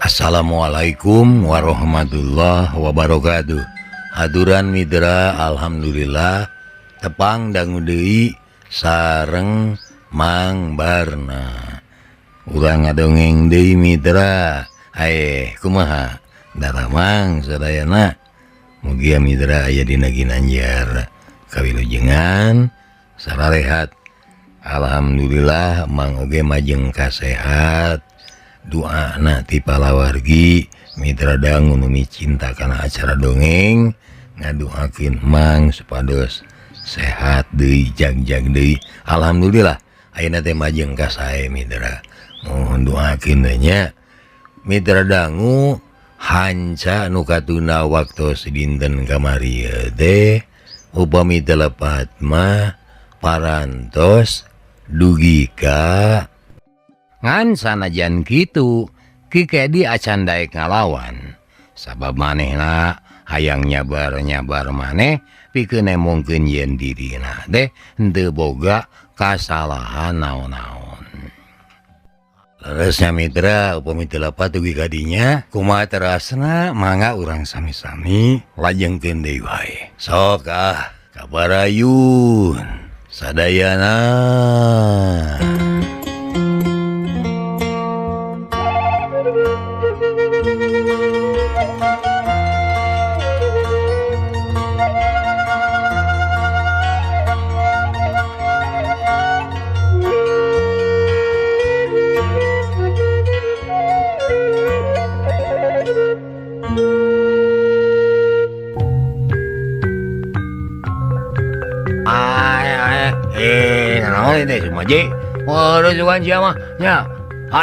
Assalamualaikum warahmatullahi wabarakatuh. Aduran Mitra, alhamdulillah tepang dangu deui sareng Mang Barna. Urang ngadongeng deui Mitra. Aeh, kumaha daramang sadayana? Mugia Mitra aya dina ginanjar kawilujengan sararehat. Alhamdulillah Mang oge majeng kasehat. Doana ti palawargi Mitra dangu nu micinta kana acara dongeng ngadoakeun Mang supados sehat deui, jagjag deui. Alhamdulillah ayeuna teh majeng ka sae Mitra. Mohon doakeun we nya. Mitra dangu, hanca nu katuna waktos dinten kamari teh upami teu lepat mah parantos dugi ka ngan sanajan kitu Ki Kedi acan daek ngalawan sabab manehna hayang nyabar-nyabar maneh pikeun nemongkeun yen dirina teh henteu boga kasalahan naon-naon. Leresnya Mitra, upami teu lepat dugi ka dinya kumaha terasna, mangga urang sami-sami lajengkeun deui wae. Sok ah, kabarayun sadayana.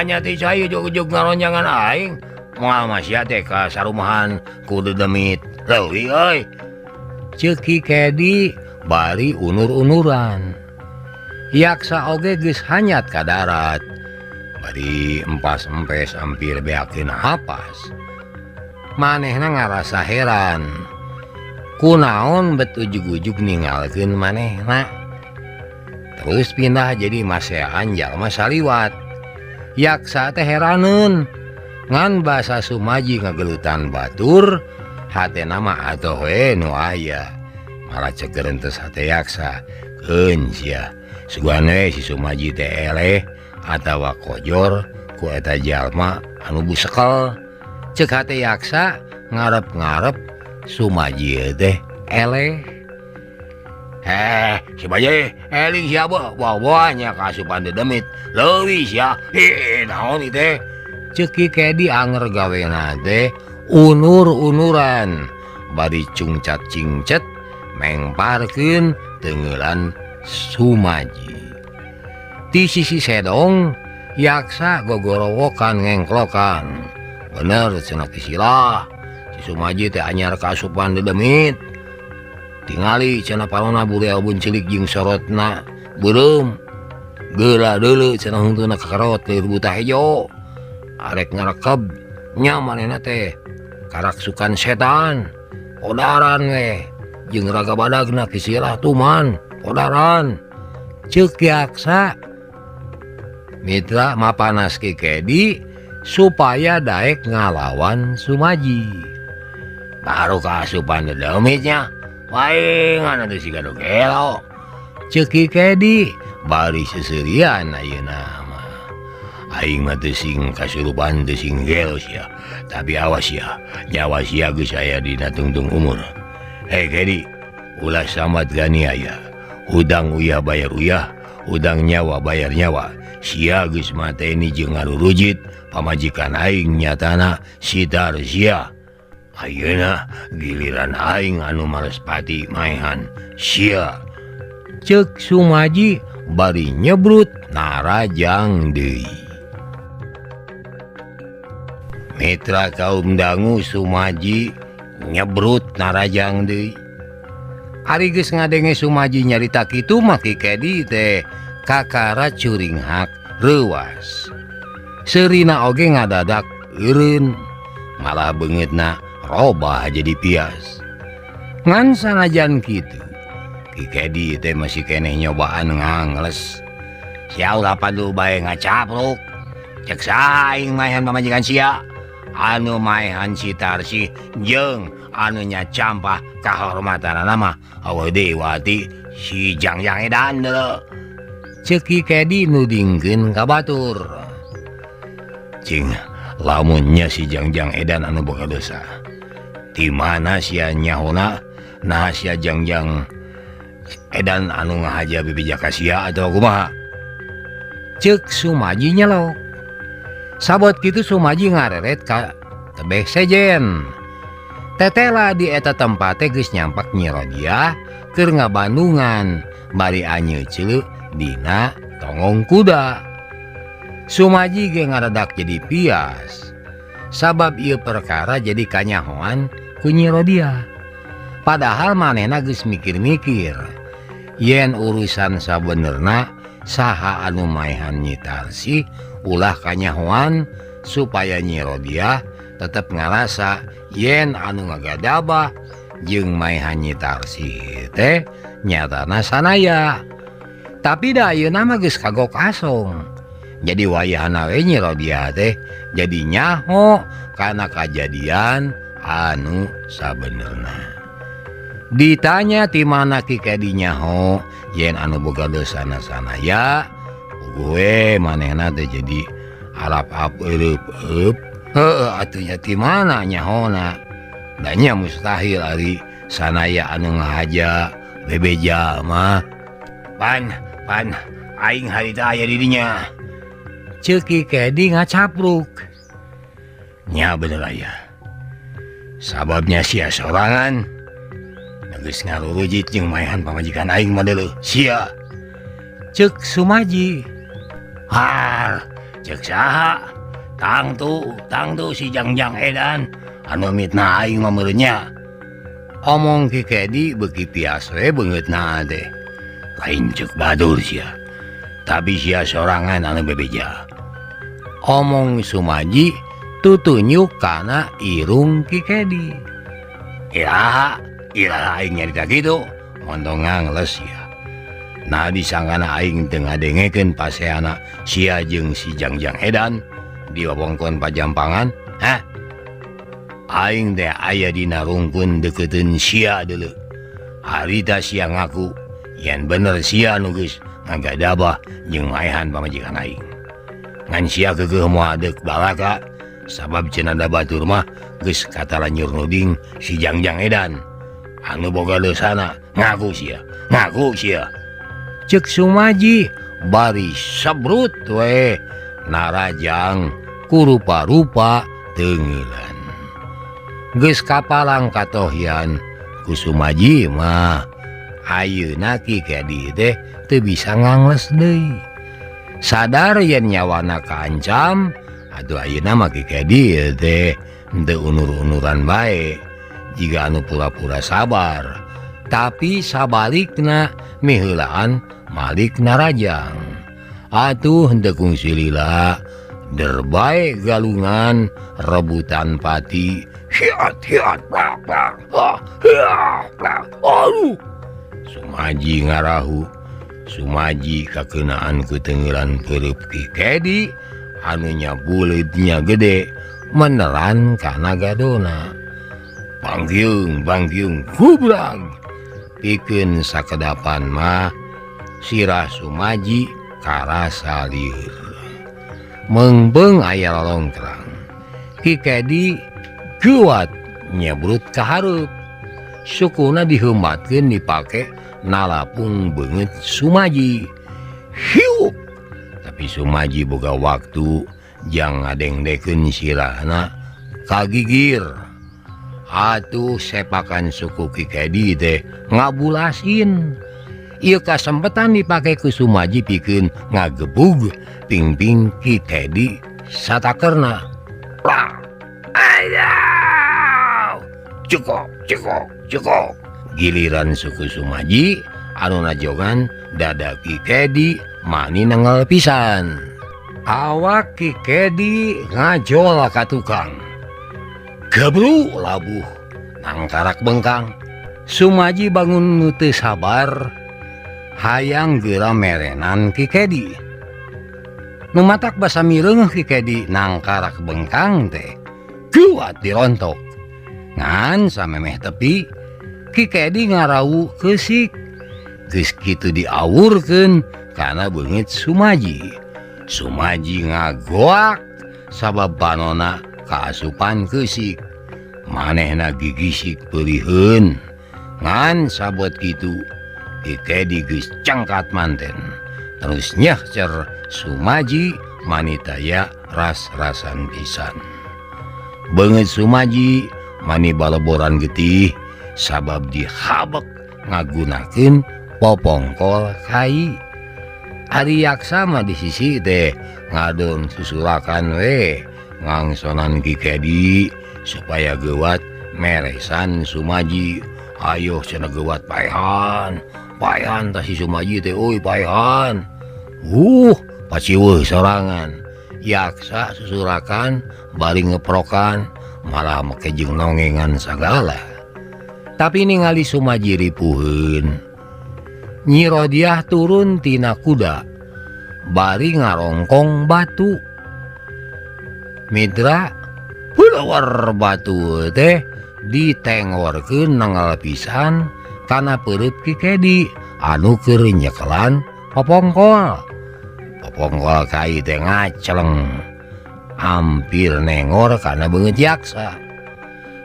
Hanya ujug ngaronjangan aing moal masih teh ka sarumahan kudu demit leuwih euy. Ceuk Ki Kedi bari unur-unuran. Yaksa oge geus hanyat ka darat bari empas-empes hampir beakeun hapas. Manehna ngarasa heran kunaon bet ujug-ujug ningalkeun manehna. Terus pindah jadi masean jalma saliwat. Yaksa teh heraneun ngan basa Sumaji ngagelutan batur hatena mah atoh we nu aya. Malah ceger henteu hate yaksa. Keun sia sugan we si Sumaji teh eleh atawa kojor ku eta jalma anu busekel. Ceuk hate yaksa ngarep-ngarep Sumaji teh eleh. Heh, si Baje, eling siapa? Wah-wahnya kasupan dedemit. Leuwih sia. Heh, naon ieu teh? Ceuk Ki Kedi anger gawena teh unur-unuran. Bari cungcat-cingcet mengparkeun teunggeulan Sumaji. Ti sisi sedong yaksa gogorowokan ngengklokan. Bener cenah Ki Sila. Si Sumaji teh anyar kasupan dedemit. Tingali cenah parona burial buncelik jeung sorotna beureum. Geura deuleu cenah huntuna kakarot keur buta hejo. Arek ngarekeb nya manehna teh karaksukan setan. Podaran we jeung raga badagna Ki Sila tuman podaran. Ceuk yaksa Mitra mapanas Ki Kedi supaya daek ngalawan Sumaji. Baru kaasupan dedemitnya. Paingan atuh siga nu gelo. Ceuk Ki Kedi bari seuseurian ayeuna mah. Aing mah teu sing kasurupan teu sing gelo sia. Tapi awas sia, nyawa sia geus aya dina tungtung umur. Hei Kedi, ulah sambat ganiaya. Hudang uyah bayar uyah, hudang nyawa bayar nyawa. Sia geus mateni jeung ngarurujit pamajikan aing nyatana sitar sia. Ayeuna giliran aing anu marespati maehan sia. Ceuk Sumaji bari nyebrut narajang deui. Mitra kaum dangu, Sumaji nyebrut narajang deui. Ari geus ngadenge Sumaji nyarita kitu mah Ki Kedi teh kakara curinghak reuwas. Seurina oge ngadadak eureun, malah beungeutna robah jadi pias. Ngan sanajan kitu, Ki Kedi teh masih keneh nyobaan ngangles. Sia ulah padu bae ngacapruk. Cek saing maehan pamajikan sia. Anu maehan si Tarsih jeung anu nyacampah kahormatanana mah eueuh deui wati si Jangjang edan deuleu. Ceuk Ki Kedi nudingkeun ka batur. Cing lamun nya si Jangjang edan anu boga dosa. Ti mana sia nyahona naha sia Jangjang edan anu ngahaja bebeja ka sia atawa kumaha? Ceuk Sumaji nyelok. Sabot kitu Sumaji ngareret ka tebeh sejen. Tetela di eta tempat teh geus nyampak Nyi Rodiah keur ngabandungan bari anyeutceuleuh dina tonggong kuda. Sumaji ge ngaredak jadi pias. Sabab ieu perkara jadi kanyahoan ku Nyi Rodiah. Padahal manehna geus mikir-mikir yen urusan sabenerna saha anu maehan Nyi Tarsih ulah kanyahoan supaya Nyi Rodiah tetep ngarasa yen anu ngagadabah jeung maehan Nyi Tarsih teh nyatana sanaya. Tapi da ayeuna mah geus kagok asong. Jadi wayahna we Nyi Rodiah teh jadi nyaho kana kajadian anu sabenerna. Ditanya ti mana Ki Kedi nyaho yen anu boga dosana sanaya, gue manehna teh jadi alap-ap eueup-eup. Heueuh atuh nya ti mana nyahona? Da nya mustahil ari sanaya anu ngahaja bebeja mah. Pan, pan aing harita aya di dinya. Ceuk Ki Kedi ngacapruk. Nya bener aya. Sababnya sia sorangan geus ngarurujit jeung maehan pamajikan aing mah deuleuh sia. Ceuk Sumaji. Har, ceuk saha? Tangtu, tangtu si Jangjang edan anu mitnah aing mah meureun nya. Omong Ki Kedi beuki pias we beungeutna teh. Lain ceuk batur sia. Tapi sia sorangan anu bebeja. Omong Sumaji tutunyuk kana irung Ki Kedi. Iraha, iraha aing nyarita kitu, montong ngangles sia. Nah disangkana aing teu ngadengekeun paseana sia jeung si Jangjang edan di wewengkon Pajampangan, hah? Aing teh aya dina rungkun deukeuteun sia deuleu. Harita sia ngaku yen bener sia nu geus ngagadabah jeung maehan pamajikan aing. Ngan sia keukeuh moal deuk balaka sabab cenah da batur mah geus katalanjur nuding si Jangjang edan. Anu boga dosana ngaku sia, ngaku sia. Ceuk Sumaji bari sebrut we narajang kurupa-rupa teunggeulan. Geus kapalang katohyan ku Sumaji mah ayeuna Ki Kedi teh teu bisa ngangles deui. Sadar yen nyawana kaancam, atuh ayeuna mah Ki Kedi teh henteu unur-unuran bae. Jiga anu pura-pura sabar, tapi sabalikna miheulaan malik narajang. Atuh henteu kungsi lila, derbae galungan rebutan pati. Hiat hiat plak plak. Ah, hiat plak. Aduh. Sumaji ngarahu. Sumaji kakeunaan ku teungeulan peureub Ki Kedi anu nya buleudnya gede menelan kana gadona. Bangkyung bangkyung gubrag. Pikeun sakedapan mah sirah Sumaji karasa lieur. Meungbeung aya lolongkrang. Ki Kedi geuwat nyebrut ka hareup. Sukuna diheumatkeun dipake nalapung beungeut Sumaji. Hiup. Tapi Sumaji boga waktu jang ngadengdekeun sirahna kagigir. Atuh sepakan suku Ki Kedi teh ngabulasin. Ieu kasempetan dipake ku Sumaji pikeun ngagebug pingping Ki Kedi satakerna. Lah. Ayaw. Cukup, cukup, cukup. Giliran suku Sumaji anu najongan dada Ki Kedi mani nengel pisan. Awak Ki Kedi ngajol ka tukang. Gebru labuh nangkarak bengkang. Sumaji bangun nu teu sabar hayang geura merenan Ki Kedi. Nu matak basa mireungeuh Ki Kedi nangkarak bengkang teh. Kuat dirontok. Ngan samemeh tepi Ki Kedi ngarawu keusik. Geus kitu diawurkeun kana beungeut Sumaji. Sumaji ngagoak sabab panona kaasupan keusik. Manehna gigisik peuriheun. Ngan sabot kitu Ki Kedi geus cengkat manten. Terus nyehcer Sumaji manitaya ras-rasan pisan. Beungeut Sumaji mani baleboran getih sabab dihabek ngagunakeun popongkol kai. Ari Yaksa mah di sisi teh ngadon susurakan we ngangsonan Ki Kedi supaya geuwat meresan Sumaji. Ayo cenah geuwat paehan, paehan tah si Sumaji teh euy paehan. Paciweuh sorangan. Yaksa susurakan bari ngeprokan malah make jeung nongengan sagala. Tapi ningali Sumaji ripuheun. Nyi Rodiah turun tina kuda bari ngarongkong batu. Mitra pulawar batu teh ditengorkeun nanggal pisan kana peureut Ki Kedi anu keur nyekelan popongkol. Popongkol kai teh ngaceleng hampir nengor kana beungeut Yaksa.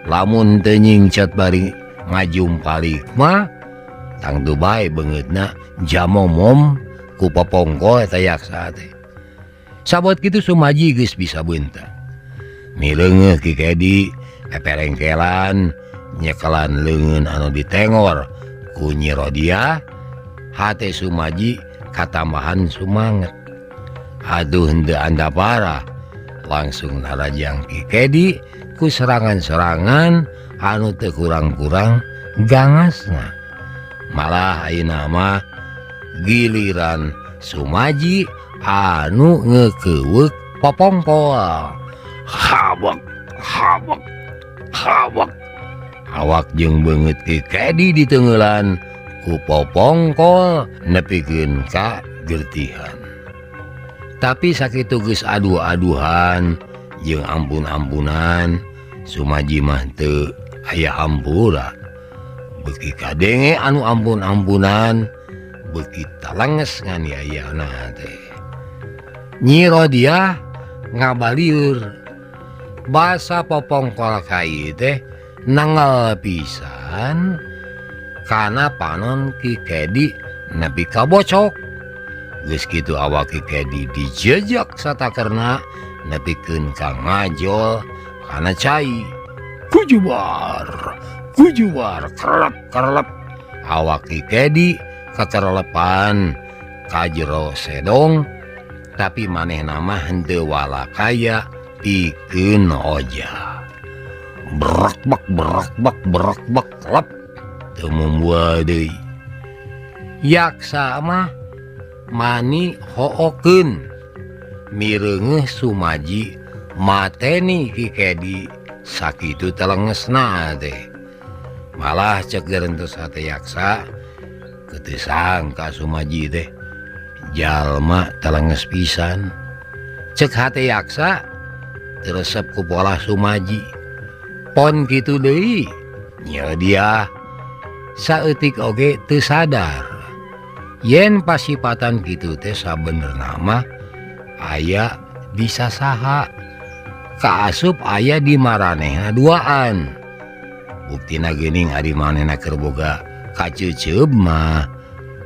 Lamun teu nyingcet bari ngajumpalik mah tangtu bae beungeutna jamomom ku popongkol eta Yaksa teh. Sabot kitu Sumaji geus bisa beunta. Mileungeuh Ki Kedi peperengkelan nyekelan leungeun anu ditengor ku Nyi Rodiah, hate Sumaji katambahan sumanget. Aduh henteu anda parah. Langsung narajang Ki Kedi ku serangan-serangan anu teu kurang-kurang gangasna. Malah ayeuna mah giliran Sumaji anu ngekeuweuk popongkol. Habek habek habek. Awak jeung beungeut Ki Kedi diteunggeulan ku popongkol nepikeun ka gertihan. Tapi sakitu geus adu-aduhan jeung ampun-ampunan Sumaji mah teu aya hampura. Beuki kadenge anu ampun-ampunan beuki talenges nganiayana teh. Nyi Rodiah ngabalieur basa popongkol kai teh nanggal pisan kana panon Ki Kedi nepi ka bocok. Geus kitu awak Ki Kedi dijejak satakerna nepikeun ka ngajol kana cai. Kujubar, kujubar, kerlep kerlep. Awak Ki Kedi kakerlepan ka jero sedong, tapi manehna mah henteu walakaya pikeun oja. Berekbek berekbek berekbek klep teu mumbual deui. Yaksa mah mani hookeun mireungeuh Sumaji mateni Ki Kedi sakitu telengesna teh. Malah cek gerentus hate Yaksa teu sangka Sumaji teh jalma telenges pisan. Cek hate Yaksa teresep ku pola Sumaji. Pon kitu deui nya dia saeutik oge teu sadar yen pasipatan kitu teh sabenerna mah aya bisa saha kaasup aya di maranehna duaan. Buktina geuning ari manehna keur boga kaceuceub mah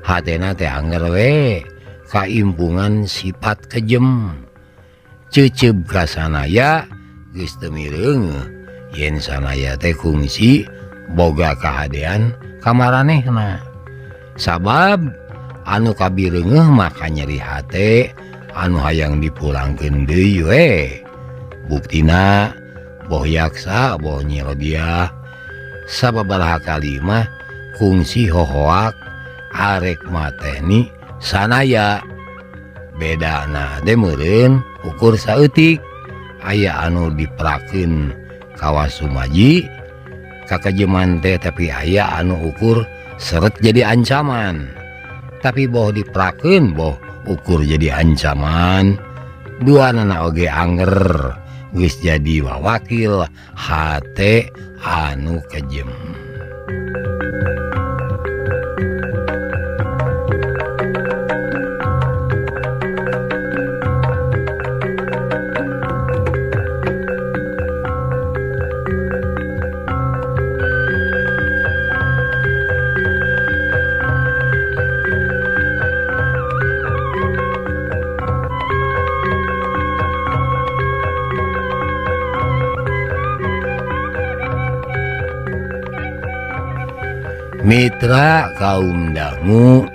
hatena teh anger we kaimpungan sifat kejem. Ceuceub ka sanaya geus teu mireungeuh yen sanaya teh kungsi boga kahadean ka maranehna. Sabab anu kabireungeuh mah kanyeri hate anu hayang dipulangkeun deui we. Buktina boh Yaksa boh Nyi Rodiah sababaraha kali mah kungsi hohoak arek mateni sanaya. Bedana teh meureun ukur saeutik aya anu diprakeun kawas Sumaji kakajeman teh, tapi aya anu ukur seret jadi ancaman. Tapi boh diprakeun boh ukur jadi ancaman, duanana oge anger geus jadi wawakil hate anu kejem. Mitra kaum dangu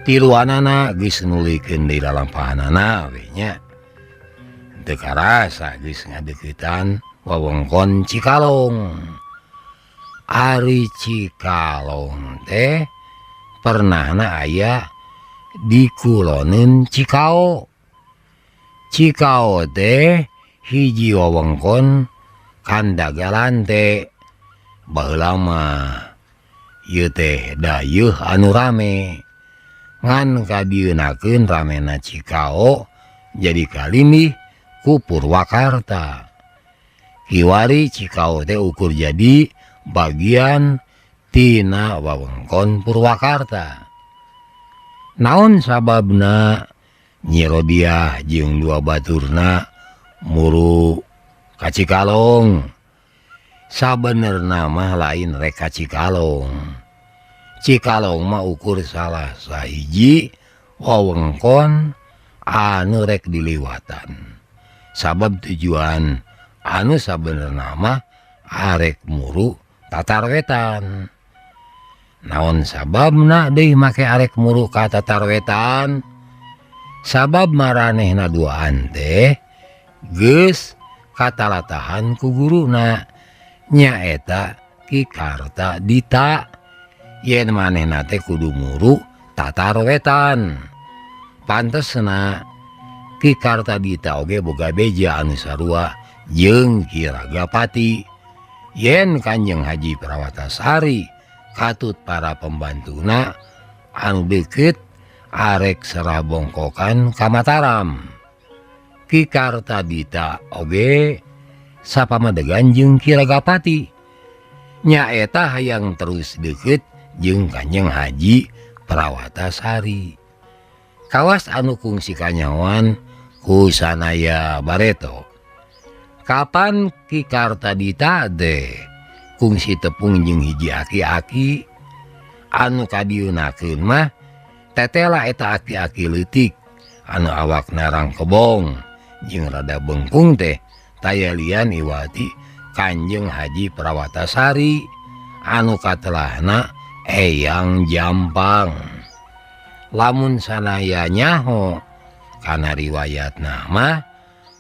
tiluanana geus nuluykeun deui lalampahanana we nya. Teu karasa geus ngadeuketan wewengkon Cikalong. Ari Cikalong teh pernahna aya di kuloneun Cikao. Cikao teh hiji wewengkon Kandagalan teh baheula mah ieu teh dayeuh anu rame. Ngan kadieunakeun ramena Cikao jadi kalimih ku Purwakarta. Kiwari Cikao teh ukur jadi bagian tina wewengkon Purwakarta. Naon sababna Nyi Rodiah jeung dua baturna muru ka Cikalong? Sabenerna mah lain rek ka Cikalong. Cikalong mah ukur salah sahiji wewengkon anu rek diliwatan. Sabab tujuan anu sabenerna mah arek muru Tatar Wetan. Naon sababna deui make arek muru ka Tatar Wetan? Sabab maranehna duaan teh geus katalatahan ku guruna nyaeta Ki Karta Dita. Yen manehna teh kudu muru Tatar Wetan. Pantesna Ki Karta Dita oge boga beja anu sarua jeung Ki Ragapati. Yen Kanjeng Haji Prawatasari katut para pembantuna anu deukeut arek serabongkokan ka Mataram. Ki Karta Dita oge sapamadegan jeung Ki Ragapati. Nyaeta hayang terus deukeut jeung Kanjeng Haji Prawatasari. Kawas anu kungsi kanyawan ku sanaya bareto. Kapan Ki Karta Dita teh kungsi tepung jeung hiji aki-aki anu kadieunakeun mah tetela eta aki-aki leutik anu awakna rangkebong jeung rada bengkung teh taya lian iwati Kanjeng Haji Prawatasari anu katelahna Eyang Jampang. Lamun sanaya nyaho kana riwayatna mah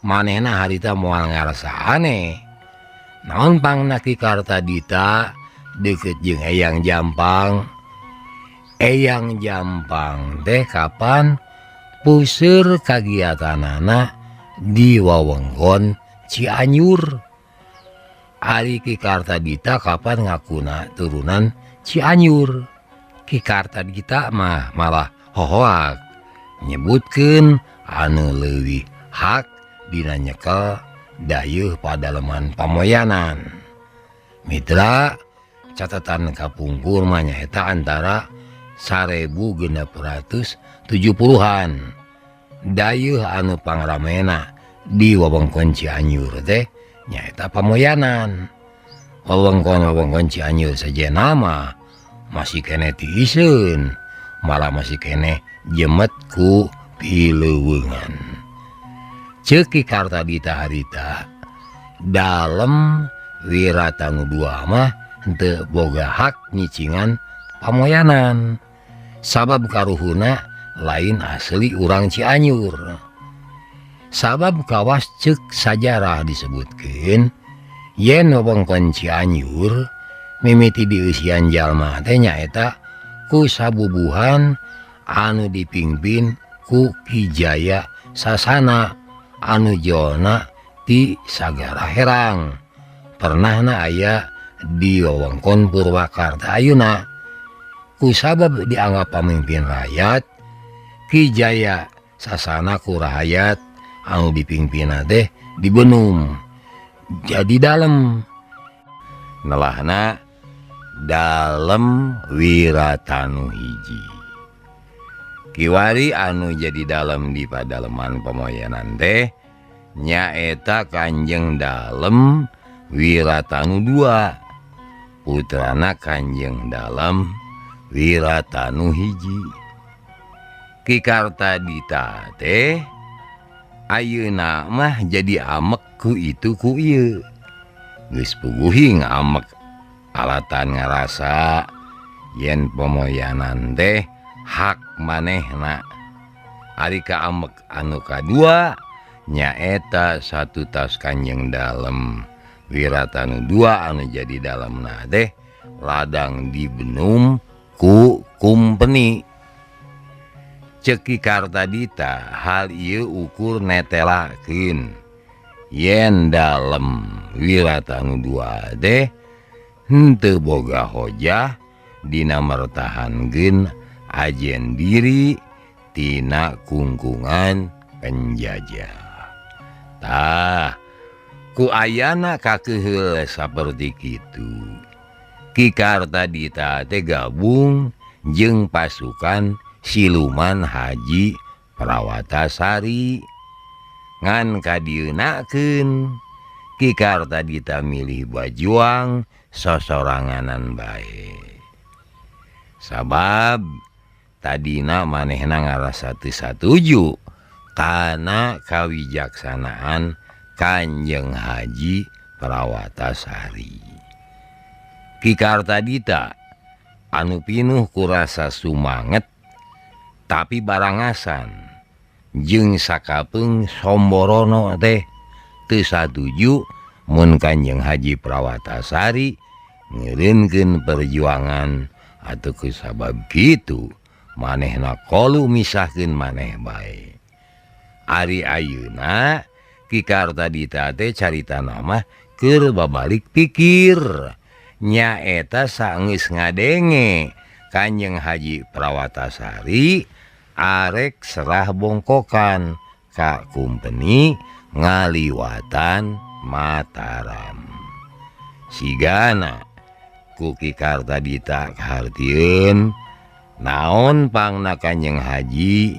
manehna harita moal ngarasa aneh. Naon pangna Ki Karta Dita deukeut jeung Eyang Jampang? Eyang Jampang teh kapan puseur kagiatanana di wewengkon Cianjur. Ari Ki Karta Dita kapan ngakuna turunan Cianjur. Ki Karta Dita mah malah hohoak nyebutkeun anu leuwih hak dina nyekel dayeuh padaleman Pamoyanan. Mitra, catatan kapungkur mah nyaeta antara 1670-an. Dayeuh anu pangramena di wewengkon Cianjur teh nyaeta Pamoyanan. Wewengkon-wewengkon Cianjur sejenna mah masih keneh tiiseun, malah masih keneh jemet ku pileuweungan. Ceuk Ki Karta Dita harita dalem Wiratanu dua mah henteu boga hak nyicingan Pamoyanan. Sabab karuhuna lain asli urang Cianjur. Sabab kawas ceuk sajarah disebutkeun yen wewengkon Cianjur mimiti dieusian jalma teh nyaeta ku sabubuhan anu dipimpin ku Ki Jaya Sasana anu jolna ti Sagara Herang. Pernahna aya di wewengkon Purwakarta ayeuna. Ku sabab dianggap pamimpin rakyat, Ki Jaya Sasana ku rahayat anu dipimpinna teh di Benum jadi dalem nelahna dalem Wiratanu hiji. Kiwari anu jadi dalem di padaleman Pamoyanan teh nyaeta Kanjeng Dalem Wiratanu 2, putrana Kanjeng Dalem Wiratanu hiji. Ki Kartadita teh ayeuna mah jadi amek ku itu ku ieu. Geus puguhing amek alatan ngarasa yen Pamoyanan teh hak manehna. Ari ka amek anu kadua nyaeta satu tas Kanjeng Dalem Wiratanu 2 anu jadi dalemna teh ladang di Benum ku kumpeni. Ceuk Ki Kartadita hal ieu ukur netelakeun yen dalem Wiratanu 2 teh henteu boga hojah dina mertahankeun ajen diri tina kungkungan penjajah. Tah ku ayana kakeuheul saperti kitu, Ki Kartadita teh gabung jeung pasukan siluman Haji Prawatasari. Ngan kadieunakeun Ki Kartadita milih bajuang sosoranganan bae. Sabab tadina manehna ngarasa teu satuju kana kawijaksanaan Kanjeng Haji Prawatasari. Ki Kartadita anu pinuh kurasa sumanget tapi barangasan jeung sakapeung somborono teh teu satuju mun Kanjeng Haji Prawatasari ngeureunkeun perjuangan atuh kusabab kitu manehna kolu misahkeun maneh bae. Ari ayeuna Ki Kartadita teh caritana mah keur babalik pikir nyaeta saenggeus ngadenge Kanjeng Haji Prawatasari arek serah bongkokan ka kumpeni ngaliwatan Mataram. Sigana ku Ki Kartadita kahartieun naon pangna Kanjeng Haji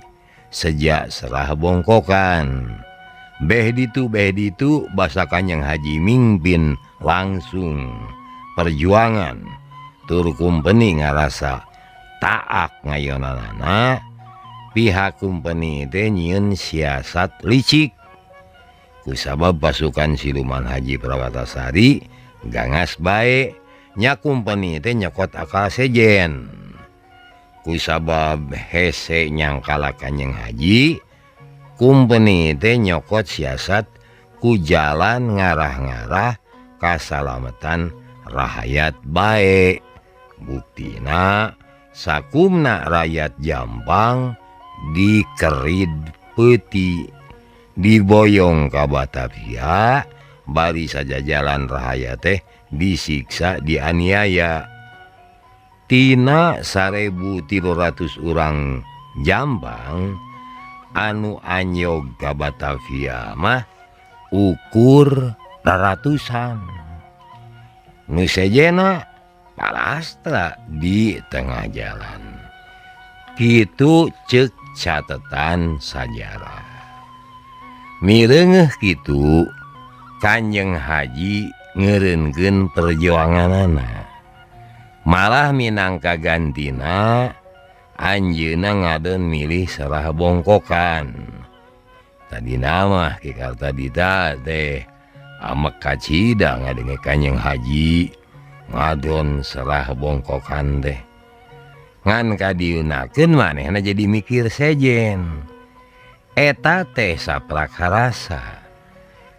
sejak serah bongkokan. Beh ditu basa Kanjeng Haji mingpin langsung perjuangan tur kumpeni ngarasa taak ngayonanana. Pihak kumpeni teh nyieun siasat licik kusabab pasukan siluman Haji Prawatasari gangas bae nya kumpeni teh nyokot akal sejen. Kusabab hese nyangkala Kanjeng Haji, kumpeni teh nyokot siasat ku jalan ngarah-ngarah kasalamatan rahayat bae. Buktina sakumna rakyat Jampang dikerid peuti diboyong ka Batavia bari sajajalan rahayat teh disiksa dianiaya. Tina 1.300 urang Jambang anu anyog ka Batavia mah ukur ratusan. Nu sejena palastra di tengah jalan. Kitu ceuk catetan sajarah. Mireungeuh kitu Kanjeng Haji ngeureunkeun perjuanganana. Malah minangka gantina anjeunna ngadon milih serah bongkokan. Tadina mah Ki Kartadita teh amek kacida ngadenge Kanjeng Haji ngadon serah bongkokan teh. Ngan kadieunakeun manehna jadi mikir sejen. Eta teh saprak harasa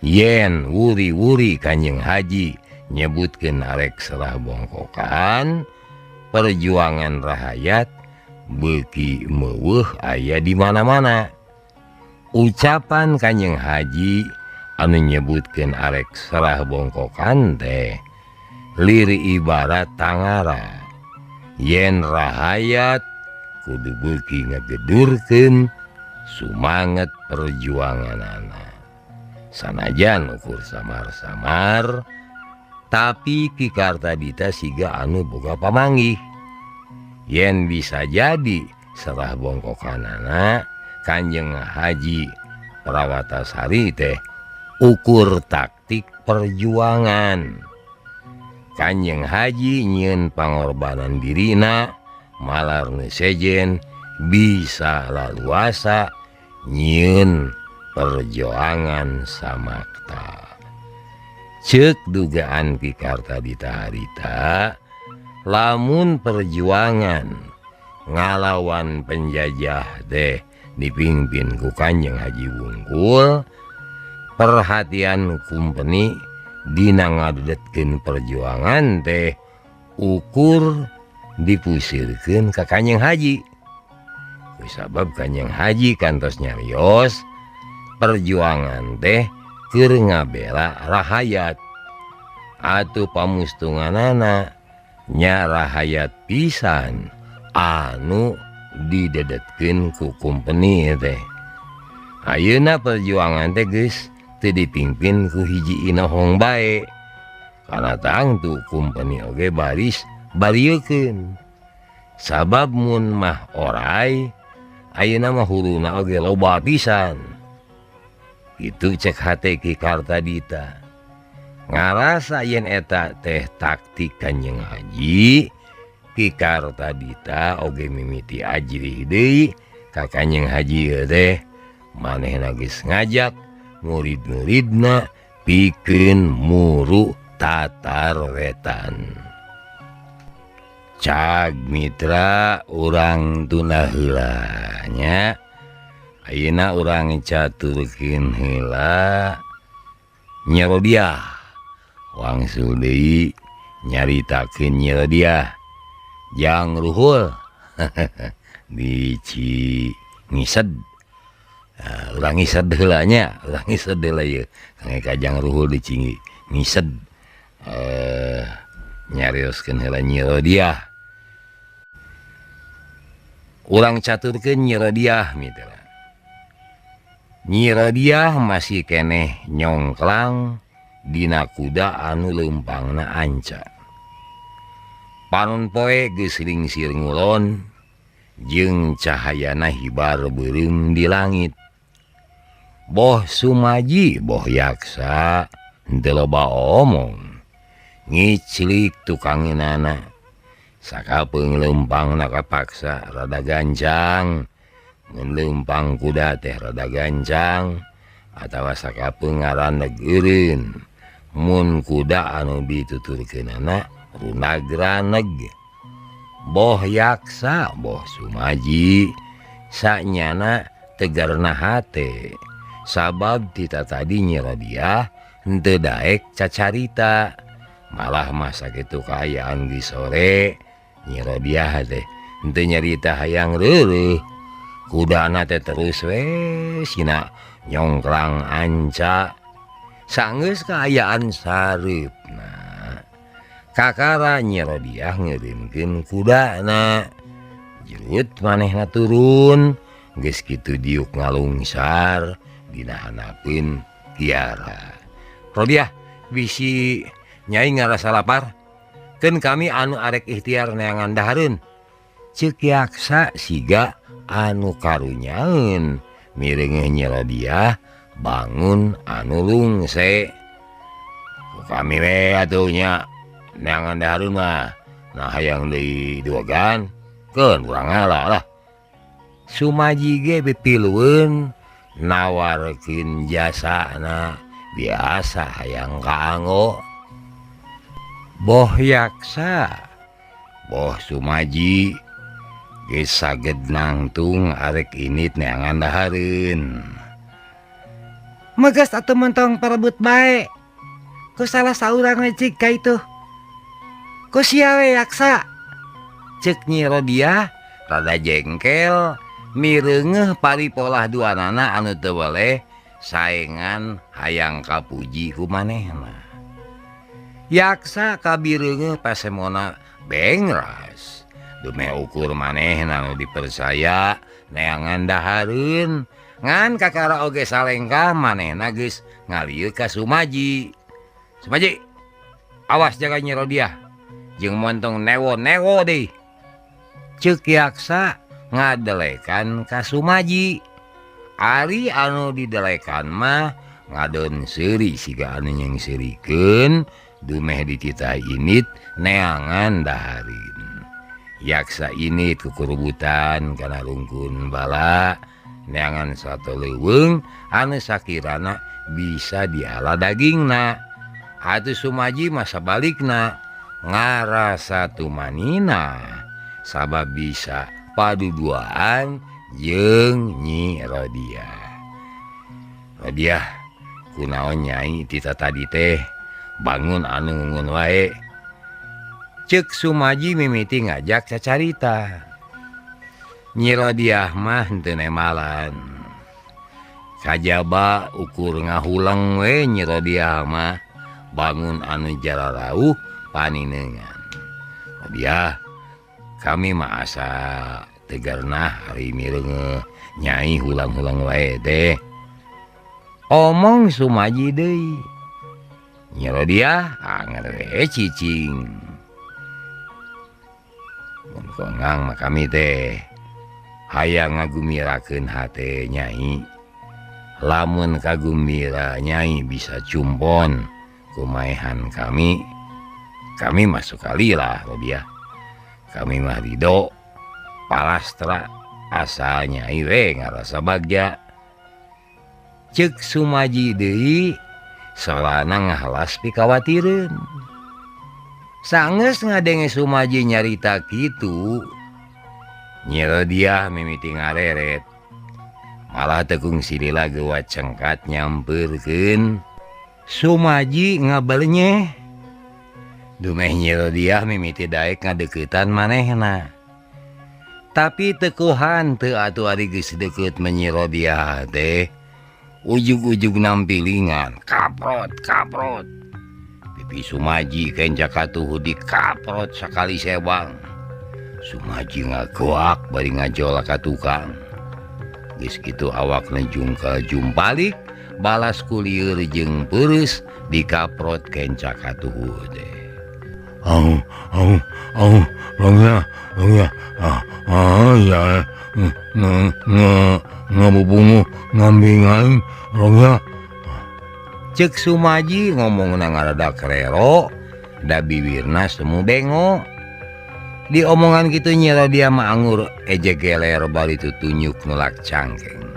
yen wuri-wuri Kanjeng Haji nyebutkeun arek serah bongkokan, perjuangan rahayat beuki meuweuh aya di mana-mana. Ucapan Kanjeng Haji anu nyebutkeun arek serah bongkokan teh liri ibarat tangara yen rahayat kudu beuki ngagedurkeun sumanget perjuanganana. Sanajan ukur samar-samar tapi Ki Kartadita siga anu boga pamanggih. Yen bisa jadi serah bongkokanana Kanjeng Haji Prawatasari teh ukur taktik perjuangan. Kanjeng Haji nyieun pangorbanan dirina malar nu sejen bisa laluasa nyieun perjuangan samakta. Ceuk dugaan Ki Kartadita harita lamun perjuangan ngalawan penjajah teh dipimpin ku Kanjeng Haji wungkul, perhatian kumpeni dina ngadedetkeun perjuangan teh ukur dipusirkeun ka Kanjeng Haji. Kusabab Kanjeng Haji kantos nyarios perjuangan teh keur ngabela rahayat atuh pamustunganana nya rahayat pisan anu didedetkeun ku kumpeni teh. Ayeuna perjuangan teh geus teu dipimpin ku hiji inohong bae, karena tangtu kumpeni oge baris bariekeun. Sabab mun mah orai ayeuna mah huluna oge loba pisan. Itu cek hate Ki Kartadita. Ngarasa yen eta teh taktik Kanjeng Haji, Ki Kartadita oge mimiti ajrih deui ka Kanjeng Haji teh. Manehna geus ngajak murid-muridna pikeun muru Tatar Wetan. Cag mitra urang tuna heula nya. Ayeuna urang caturkeun heula Nyi Rodiah. Wangsul deui nyaritakeun Nyi Rodiah jang Ruhul di Cingised. Urang ngised heula nya, urang ngised heula ieu. Kangge kajang Ruhul di Cingised. Nyarioskeun heula Nyi Rodiah. Urang caturkeun Nyi Rodiah mitra. Nyi Rodiah masih keneh nyongklang dina kuda anu leumpangna anca. Panon poe geus lingsir ngulon jeung cahayana hibar beureum di langit. Boh Sumaji boh Yaksa henteu loba omong, ngiclik tukangeunana. Sakapeung leumpangna kapaksa rada gancang. Mun leumpang kuda teh rada gancang atawa sakapeung ngaraneg eureun. Mun kuda anu dituturkeunana runag-raneg. Boh Yaksa boh Sumaji sanyana tegarna hate. Sabab tita tadi Nyi Rodiah henteu daek cacarita. Malah mah sakitu kaayaan di sore Nyi Rodiah teh henteu nyarita hayang reureuh. Kudana teh terus we sina nyongkrang anca. Sanggeus kaayaan sareupna kakara Nyi Rodiah ngeureunkeun kudana. Jerut manehna turun geus kitu diuk ngalungsar dina handapeun Kiara. Rodiah bisi nyai ngarasa lapar, keun kami anu arek ikhtiar neangan dahareun. Ceuk Yaksa siga anu karunyaeun mireungeuh Nyi Rodiah bangun anu lungse. Ku kami we atuh nya neangan dahareun mah, nah hayang deui duagan keun urang ngalah lah. Sumaji ge pipilueun nawarkeun jasana biasa hayang kaanggo. Boh Yaksa boh Sumaji geus saged nangtung arek init neangan dahareun. Megas atuh mentong parebut bae. Ku salah saurang we cik ka itu. Ku sia we Yaksa. Ceuk Nyi Rodiah rada jengkel mireungeuh paripolah duanana anu teu weleh saengan hayang kapuji ku manehna. Yaksa kabireungeuh pasemona bengras. Dumeh ukur manehna nu dipercaya neangan dahareun Ngan kakara oge salengkah manehna geus ngalieu ka Sumaji. Sumaji, awas jaga Nyi Rodiah jeung montong newo-newo deui. Ceuk Yaksa ngadelekan ka Sumaji. Ari anu didelekan mah ngadon seuri siga anu nyengseurikeun dumeh dititah init neangan daharin. Yaksa init kukurubutan kana rungkun bala neangan sato leuweung anu sakirana bisa diala dagingna. Atuh Sumaji masa balikna ngarasa tumanina sabab bisa paduduaan jeung Nyi Rodiah. Rodiah kunaon nyai tita tadi teh bangun anu ngungun wae. Ceuk Sumaji mimiti ngajak cacarita. Nyi Rodiah mah henteu nemalan. Kajaba ukur ngahuleng we Nyi Rodiah mah bangun anu jalarauh paninengan. Rodiah kami mah asa tegarnah hari mireunge nyai hulang-hulang wae teh. Omong Sumaji deui. Nyi Rodiah anger we cicing. Mun kongang mah kami teh hayang ngagumirakeun hate nyai. Lamun kagumira nyai bisa cumpon kumaehan kami. Kami masuk kali lah Rodiah. Kami mah ridho palastra asal nyai we ngarasa bagja. Ceuk Sumaji deui solana ngahalas pikawatireun. Sanggeus ngadenge Sumaji nyarita kitu, Nyi Rodiah mimiti ngareret. Malah teu kungsi lila gewa cengkat nyampeurkeun. Sumaji ngabenyeh. Dumeh Nyi Rodiah mimiti daek ngadeuketan manehna. Tapi tekuhan teu atuh ari geus deukeut Nyi Rodiah teh. Ujug-ujug nampilingan, kaprot kaprot. Pipi Sumaji kenca katuhu dikaprot sakali sebang. Sumaji ngagoak bari ngajol ka tukang. Geus kitu awakna jungkal jumpalik, balas ku lieur jeung peureus dikaprot kenca katuhu teh. Au au au rongya rongya ah ah ya ngabubungu ngambingan rongya. Ceuk Sumaji ngomongna ngarada krero da biwirna semu bengo. Di omongan kitu Nyi Rodiah mah angur eje geler bari tutunyuk nulak cangkeng.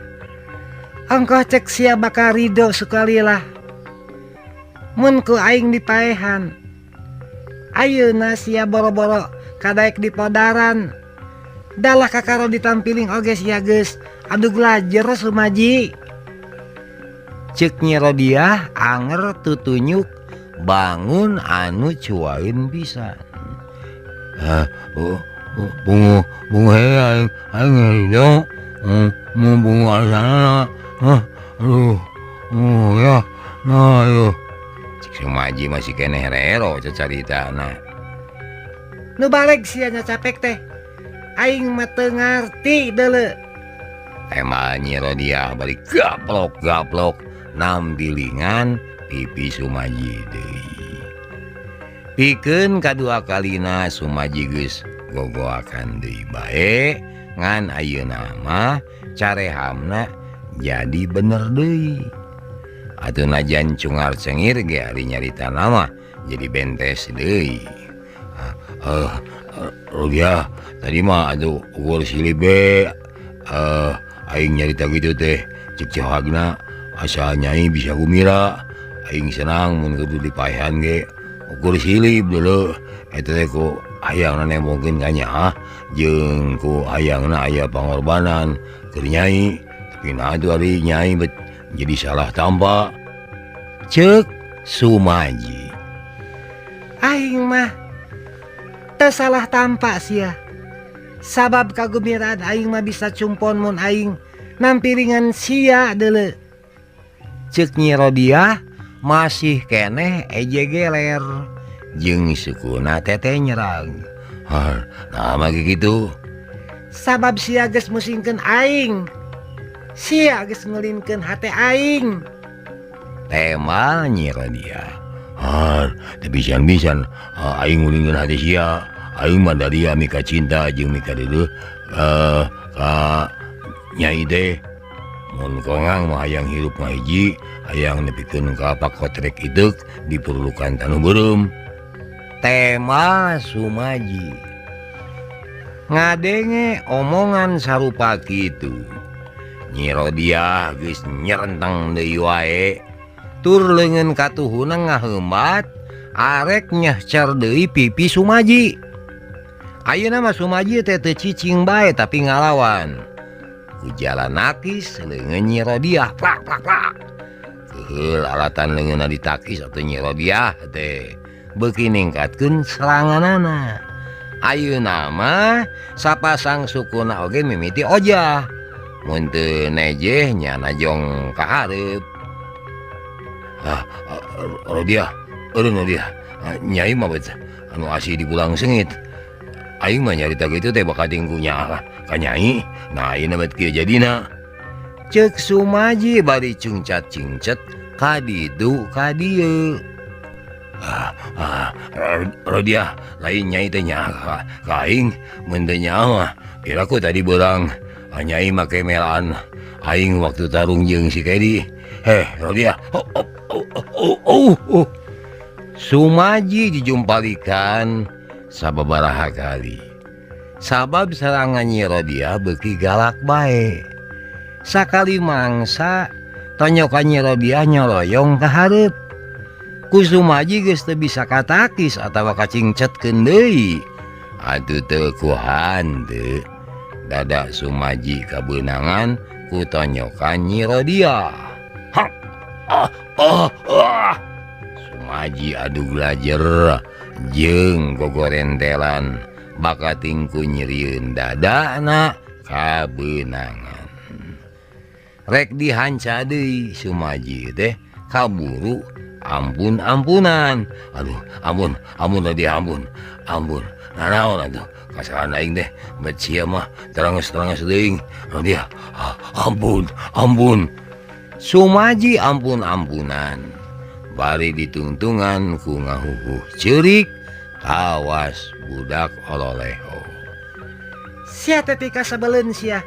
Ongkoh cek sia bakal ridho sukalilah mun ku aing dipaehan. Ayeuna sia boro-boro kadaek di podaran. Dalah kakaro ditampiling oge sia geus adug lajer Sumaji. Ceuk Nyi Rodiah anger tutunyuk bangun anu cuain pisan. Bungu bungu aing aing ridho mu bungu asana aduh ya nah aduh. Cek Sumaji masih keneh rero cacaritana. Nu baleg sia nyacapek teh aing mah teu ngarti deuleu. Tema Nyi Rodiah bari gaplok-gaplok nampilingan pipi Sumaji deui. Pikeun kadua kalina Sumaji geus gogoakan deui bae ngan ayeuna mah carehamna jadi bener deui. Atuh najan cungar cengir ge ari nyarita mah jadi bentes deui. Rodiah tadi mah atuh ukur silih be aing nyarita kitu teh cek cehagna asa nyai bisa gumira aing senang mun kudu dipaehan ge ukur silib deuleu eta teh ku hayangna nembongkeun ka nyaah jeung ku hayangna aya pangorbanan keur nyai tapi nah atuh ari nyai bet jadi salah tampa. Ceuk Sumaji aing mah teu salah tampa sia. Sabab kagumiraan aing mah bisa cumpon mun aing nampiringan sia deuleu. Ceuk Nyi Rodiah masih keneh eje geler jeung sukuna teteh nyerang. Nah mah kitu. Sabab sia geus musingkeun aing. Sia geus ngulinkeun hate aing. Tema Nyi Rodiah. Ah, teu pisan-pisan aing ngulinkeun hate sia. Aing mah daria mika cinta jeung mika deudeuh ka Nyai teh. Mun kongang mah hayang hirup ngahiji, hayang nepikeun ka pakotrek ideuk diperlukan tanu beureum. Tema Sumaji. Ngadenge omongan sarupa kitu. Nyi Rodiah geus nyerenteng deui wae. Tur leungeun katuhuna ngaheumbat arek nyehcer deui pipi Sumaji. Ayeuna mah Sumaji teh teu cicing bae tapi ngalawan. Ku jalan nakis leungeun Nyi Rodiah plak plak plak. Keuheul alatan leungeunna ditakis atuh Nyi Rodiah teh beuki ningkatkeun seranganana. Ayeuna mah sapasang sukuna oge mimiti ojah. Mun teu nejeh nya najong ka hareup. Ah, Rodiah, eureun Rodiah. Nyai mah bet anu asih dibulang seungit. Aing mah nyarita kitu teh bakal tingku nyaah ka Nyai. Nah, ayeuna bet kieu jadina. Ceuk Sumaji bari cungcat-cingcet ka ditu ka dieu. Rodiah, lain Nyai teh nyaah ka aing, mun teu nyaah mah piraku tadi beurang Nyai make melaan aing waktu tarung jeung si Kedi. Heh, Rodiah. Oh, oh, oh, oh, oh, oh. Sumaji dijumpalikan sababaraha kali. Sabab serangan Nyi Rodiah beuki galak bae. Sakali mangsa tonyokan Nyi Rodiah nyoloyong ka hareup. Ku Sumaji geus teu bisa katakis atawa kacingcetkeun deui. Atuh teu kuhan teu. Dada Sumaji kabeunangan ku tonyokan Nyi Rodiah. Ha! Ah, ah, ah. Sumaji adu glajer jeung gogorentelan bakating ku nyerieun dadana kabeunangan. Rek dihanca deui Sumaji teh kaburu ampun-ampunan. Aduh, ampun, ampun tadi ampun, ampun. Nanaon atuh kasalahan aing teh bet sia mah teranges-teranges teuing. Dia ampun, ampun. Sumaji ampun-ampunan. Bari ditungtungan ku ngahuhuh ceurik kawas budak ololeho. Sia teh pika sebeleun sia.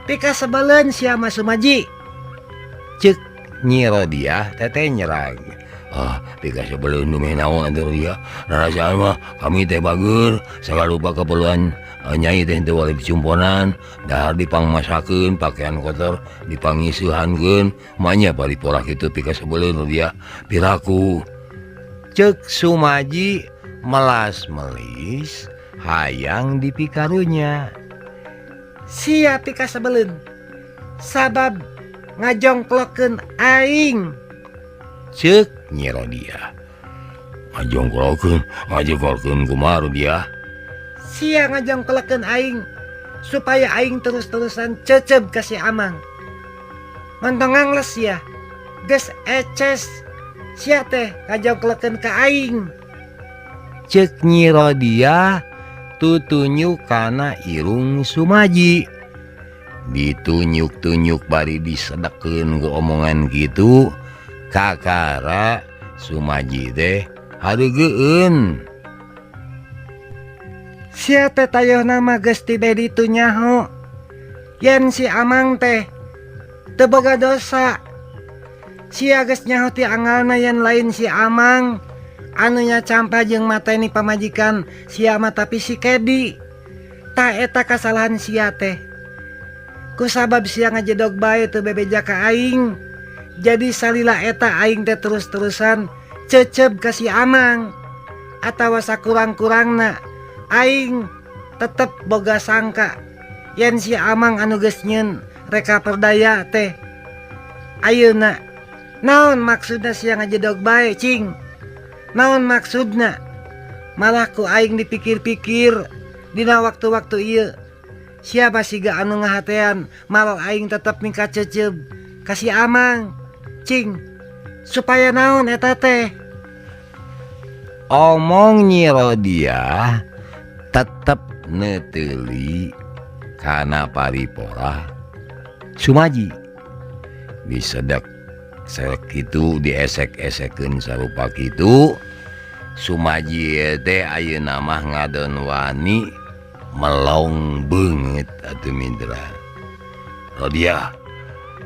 Pika sebeleun sia mah Sumaji. Ceuk Nyi Rodiah teteh nyerang. Ah, pika sebeleun nu meh naon atuh Rodiah. Rarasaan mah kami teh bager, sagala rupa keperluan Nyai teh teu walib cumponan, dahar dipangmasakeun, pakaian kotor dipangisuhankeun, manya paripolah kitu pika sebeleun Rodiah. Piraku. Ceuk Sumaji melas-melis hayang dipikarunya. Sia pika sebeleun. Sabab ngajongklokeun aing. Ceuk Nyi Rodiah. Ngajongklokeun, ngajongklokeun kumaha Rodiah? Sia ngajongklokeun aing supaya aing terus-terusan ceceb ka si Amang. Montong ngangles sia. Geus eces sia teh ngajongklokeun ka aing. Ceuk Nyi Rodiah tutunyuk kana irung Sumaji. Ditunyuk-tunyuk bari disedekeun ku omongan kitu, kakara Sumaji teh hareugeun. Sia teh tayohna mah geus tibe ditu nyaho. Yen si Amang teh teu boga dosa. Sia geus nyaho ti angalna yen lain si Amang anu nyacampa jeung mateni pamajikan sia mah tapi si Kedi. Tah eta kasalahan sia teh. Kusabab sia ngajedog bae teu bebeja ka aing. Jadi salila eta aing teh terus-terusan ceceb ka si Amang. Atawa sakurang-kurangna aing tetep boga sangka yen si Amang anu geus nyieun reka perdaya teh. Ayeuna naon maksudna sia ngajedog bae cing? Naon maksudna? Malah ku aing dipikir-pikir dina waktu-waktu ieu. Siapa siga anu ngahatean malah aing tetep mika ceceb ka si Amang cing supaya naon eta teh? Omong Nyi Rodiah tetep neteuli kana paripolah Sumaji disedak sakitu diesek-esekeun sarupa kitu Sumaji teh ayeuna mah ngadon wani melong beungeut atuh mitra. Rodiah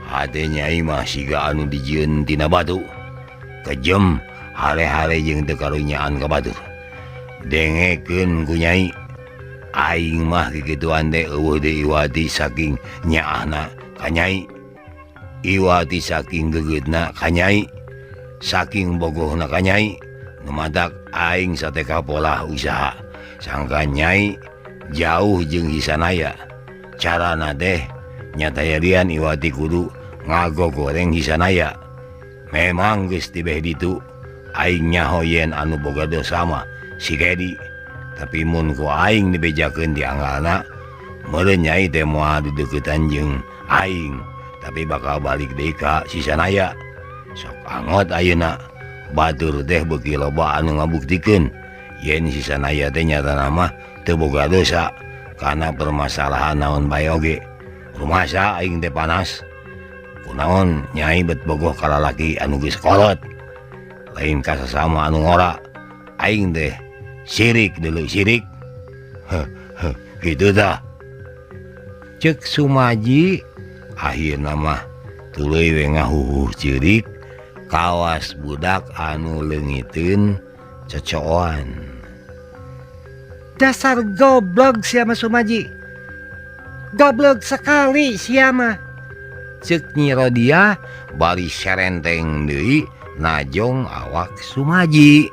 hate Nyai mah siga anu dijieun tina batu kejem hare-hare jeung teu karunyaan ka batur. Dengekeun ku Nyai aing mah kikituan teh eueuh deui Iwati saking nyaahna ka Nyai, Iwati saking gegeutna ka Nyai, saking bogohna ka Nyai, nu matak aing sateka polah usaha sangka Nyai jauh jeung Hisanaya. Carana teh nyata yadian Iwati kudu ngagogoreng Hisanaya. Memang geus tibeh ditu aing nyaho yen anu boga dosa mah si Kedi, tapi mun ku aing dibejakeun di anggalna meureun Nyai teh moal dideuketan jeung aing, tapi bakal balik deui ka Sisanaya. Sok angot ayeuna batur teh beuki loba anu ngabuktikeun yen Sisanaya teh nyatana mah teu boga dosa kana permasalahan naon bae oge. Rumasa aing teh panas kunaon Nyai bet bogoh ka lalaki anu geus kolot lain ka sasama anu ngora. Aing teh sirik deuleu sirik. Heh, heh, kitu tah ceuk Sumaji. Akhirna mah tuluy we ngahuhuh ceurik kawas budak anu leungiteun cocoan. Dasar goblok sia mah Sumaji, goblok sekali sia mah, ceuk Nyi Rodiah bari serenteng deui najong awak Sumaji.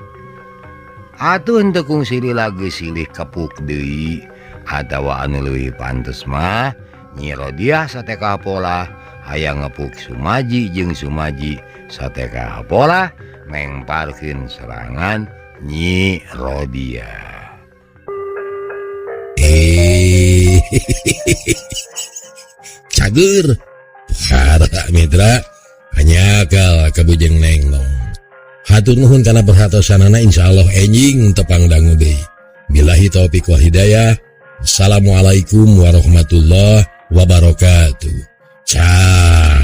Atuh henteu kungsi lila geus silih kepuk deui atawa anu leuwih pantes mah Nyi Rodiah sateka pola hayang ngepuk Sumaji jeung Sumaji sateka pola mengparkeun serangan Nyi Rodiah. Cager para mitra hanya kabujeng nenglong. Hatur nuhun kana perhatosanana, insyaallah enjing tepang dangu deui. Billahi taufik wal hidayah. Assalamualaikum warahmatullahi wabarakatuh. Cah.